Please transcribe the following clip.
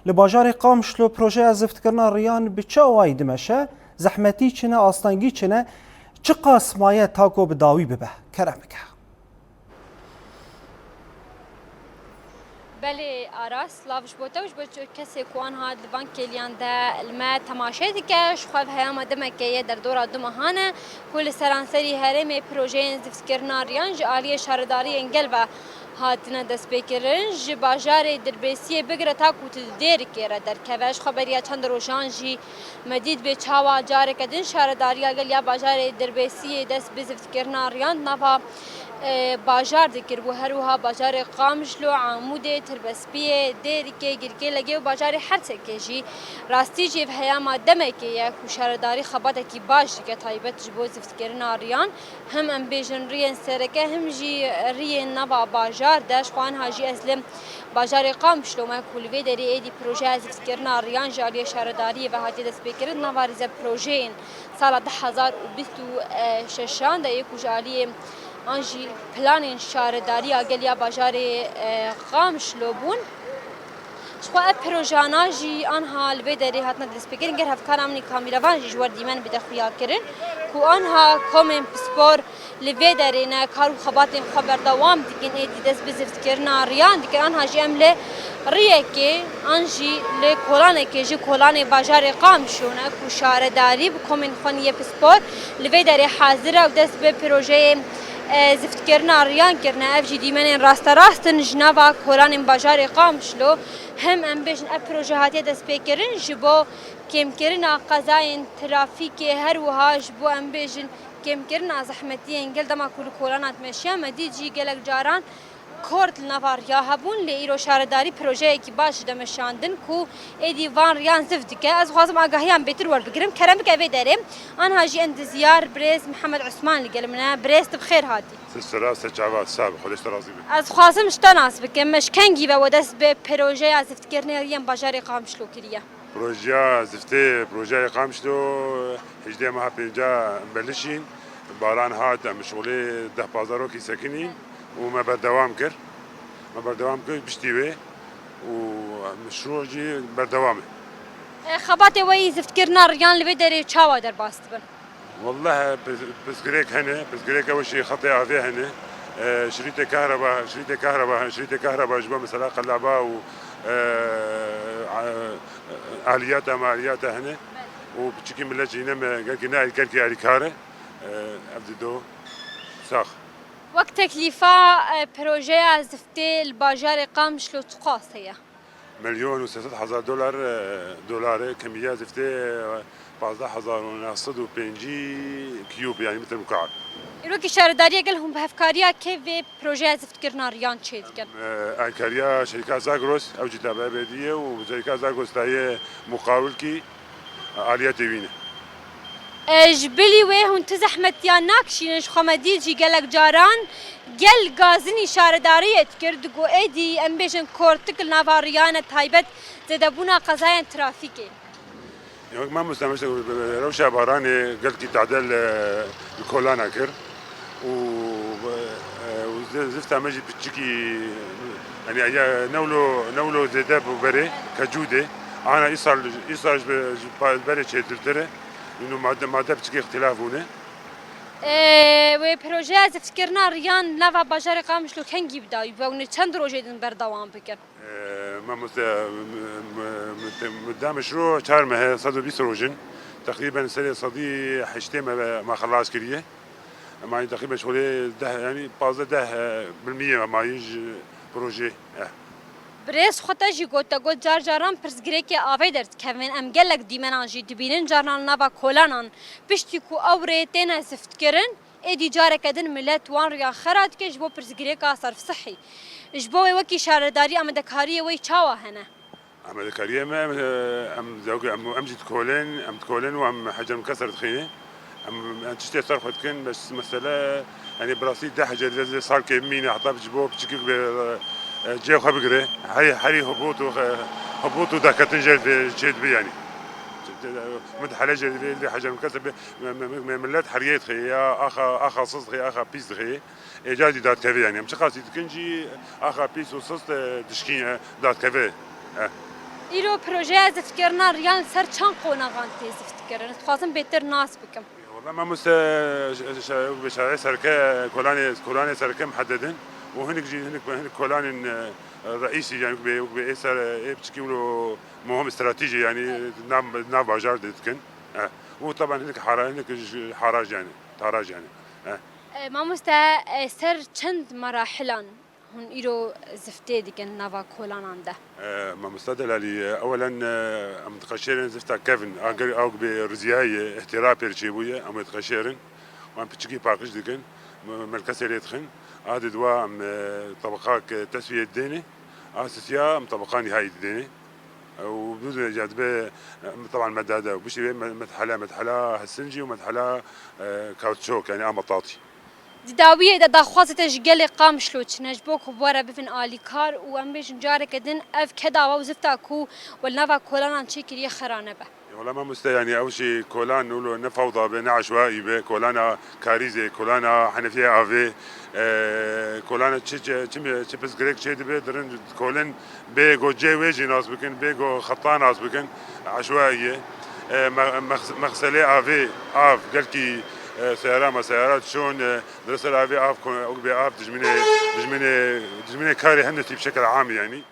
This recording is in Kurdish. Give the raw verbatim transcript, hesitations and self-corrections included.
Li bajarê Qamişlo projeya ziftkirina riyan bi çi awayî dimeşe? Zehmetî çi ne, astengî çi ne? Çiqas maye ta ku bi dawî bibe? Kerem bike. Belê Aras, lav ji bo te û ji bo kesê ku anha di van kêliyan de li me temaşe dike, ji xwe ev heyama demekê ye derdora du mehan e ku li seranserî herêmê projeyên ziftkirina riyan ji aliyê şaredariyên gel ve hatine destpêkirin. Ji bajarê Dirbêsiyê bigire ta ku tu di Dêrikê re derkeve. Ji xwe beriya çend rojan jî me dît bê çawa careke din şaredariya gel ya bajarê Dirbêsiyê dest bi ziftkirina riyan di nava, e, bajar dikir bû. Her wiha bajarê Qamişlo, Amûdê, Tirbespiyê, Dêrikê, Girkê, Legê û bajarê Hersekê jî. Rastî jî ev heyama demekê ye ku şaredarî xebatekî baş dike, taybet ji bo ziftkirina riyan. Hem em bêjin riyên sereke, hem jî riyên nava bajar de. Ji xwe anha jî ez li bajarê Qamişlo me ku li vê derê êdî projeya ziftkirina riyan ji aliyê şaredariyê ve hatiye destpêkirin, nava rîze projeyên sala du hezar û bîst û şeşan de yê ku ji aliyê an jî planên şaredariya gel ya bajarê, e, Qamişlo bûn. Ji xwe ev projana jî anha li vê derê hatine destpêkirin. Ger hevkara min ê kamîrevan jî ji we re dîmen bide xuyakirin ku anha komên pispor li vê derê ne kar û xebatên xwe berdewam dikin, êdî dest bi ziftkirina riyan dikin. Anha jî em li riyekê an jî li kolanekê ji kolanê bajarê Qamişlo ne ku şaredarî bi komên xwe yên pispor li vê derê hazir e û dest bi projeyê, e, ziftkirina riyan kirine. Ev jî dîmenên rasterast in ji nava kolanên bajarê Qamişlo. Hem em bêjin ev proje hatiye destpêkirin ji bo kêmkirina qezayên trafîkê, her wiha ji bo em bêjin kêmkirina zehmetiyên gel. Dema ku li kolana dimeşiya me dît jî gelek caran kort li nava riya hebûn, lê îro şaredarî projeyekî baş dide meşandin ku êdî van riyan ziv dike. Ez dixwazim agahiyan bêtir werbigirim. Kerem bike vê derê. Anha jî endizyar birêz Mihemed Usman li gel min e. Birêz, tu bi xêr hatî. Sera se çava sabe, Xwedê ji te razî be. Ez dixwazim ji te nas bikim. Me ji kengî ve we dest bi projeya ziftkirinê yên bajarê Qamişlo kiriye? Projeya ziftê, projeya Qamişlo hejdê meha pênca em belişîn. Baran hat, em şolê deh pazdeh rokî sekinîn û me berdewam kir. Me berdewam kir piştî wê û meşrû jî berdewam e. E, xebatê we yî ziftkirina riyan li vê derê çawa derbas dibin? Welleh, pirs-, pirsgirêk hene, pirsgirêk ew jî xetê avê hene. E, şirîtê kahreba, şirîtê kahreba, şirîtê kahreba ji bo mesela qelaba û, e, a-, aliyata maliyata hene. Û piçikî millet jî ne me, gelkî ne, gelkî alîkar e. E, ev dido sax. Wek teklîfa, e, projeya ziftê li bajarê Qamişlo çiqas heye? Milyon û sê sed hezar dolar, e, dolar e, kemiya ziftê, e, pazdeh hezar û neh sed û pêncî kiyûb, yani metre mukab. Îrokî şaredariyê gel hûn bi hevkariya kê vê projeya ziftkirina riyan çêdikin? E, alîkariya şerîka Zagros, ew jî tabiê belediye û şerîka Zagros dayê muqawilkî, e, aliyetê wî ne. E, ji bilî wê hûn ti zehmetiyan nakişînin, ji xwe me dît jî gelek caran gel gazinî şaredariyê dikir, digot êdî em bêjin kortik li nava riyan e, taybet zêdebûna qezayên trafîkê. Wek mamoste, me işte rewşa baranê gelkî tade li, li kolana kir û, e, û zi-, zifta me jî piçikî, yani, ya ne wilo, ne wilo zêde bû berê, kecû dê. Ana îsal, îsal ji be-, ji pa-, berê çêtirtir e. Û made, made piçikî îxtilaf bûne. Ee, wê projeya ziftkirina riyan nava bajarê Qamişlo kengî bi dawî bibe û ne çend rojê din berdewam bike? Ee, mamoste, m-, m-, m-, mudda meşru çar meh e, sed û bîst roj in. Teqrîben serê sedî heştê me, me xelas kiriye. Ema teqrîben şolê deh, yani pazdeh deh, e, bilmiyê me mayî ji projê, eh. Birêz xwe te jî got, te got car caran pirsgirêkê avê derdikevin. Em gelek dîmenan jî dibînin, carnan li nava kolanan. Piştî ku ew rê têne ziftkirin, êdî careke din milet wan riya xera dike ji bo pirsgirêka serfsihî. Ji bo wê wekî şaredarî amadekariyê we yî çawa hene? Amadekariyê me, em, em, em, em jî dikolên, em dikolên û em hecer mikeser dixînin. Em, em tiştê ser xwe dikin, bes mesele, yani, bi rastî deh hecer divê salkê bimîne, heta ji bo piçikî bê, e, cihê xwe bigire. Herî, herî hibût û, e, hibût û derketin jê divê çêdibe, yani. Min dihere jê divê, divê hecer mikeser bê, me, me, me, millet heriyê dixê, ya axa, axa siz dixê, axa pîs dixê. Êca jî dadkeve, yani. Em çiqasî dikin jî axa pîs û sist, e, dişkî, e, dadkeve. E. Îro projeya ziftkirina riyan li ser çend qonaxan tê ziftkirin? Dixwazim bêtir nas bikim. Wela mamoste, ş-, ş-, ş-, şarê serke, kolanê, kolanê serke muheddedin û hinek jî, hinek, hinek kolanên, e, reîsî, yani wek bê, wek bê ê ser, ê piçikî wilo muhim stratejî, yani nav, nav bajar de dikin. E, û taban hinek hara, hinek ji haraj yani, taraj yani. E. E, mamoste, e, ser çend merahilan hûn îro ziftê dikin nava kolanan de? E, mamosta Delalî, e, ewelen, e, em dixeşêrin zifta kevin, a ger-, a wek bê riziyayê, îhtira pêr çêbûye, em wê dixeşêrin. Wan piçikî paqij dikin, me-, melkesê lê dixin. A di dua em, e, tebeqak teswiyê didêne. A sisiya em tebeqa nihayî didêne. E, û bidûne ca dibe, e, teban medade. Bişî vê me-, medhela, medhela hesincî û medhela, e, kawçok, yani a metatî. Di dawiyê de daxwazê te ji gelê Qamişlo çi ne, ji bo ku bi we re bibin alîkar û em bêjin careke din ev keda we û zifta ku we li nava kolanan çêkiriye xera nebe? Wela mamoste, yani ew jî kolan wilo ne fewda be, ne eşwaî be, kolana Karîzê, kolana Henefiyê Avê, e, kolana çi, çi, çi, çi pirsgirêk çê dibe, dirin kolin bê go cê wê jî nas bikin, bê go xeta nas bikin, eşwaî ye. E, me-, mex-, mexselê avê, av, gelkî, e, seyara me, seyara diçûn, e, Li ser avê av, ew bê av dijminê, dijminê, dijminê karê hemdetî bi şekil am e, yanî.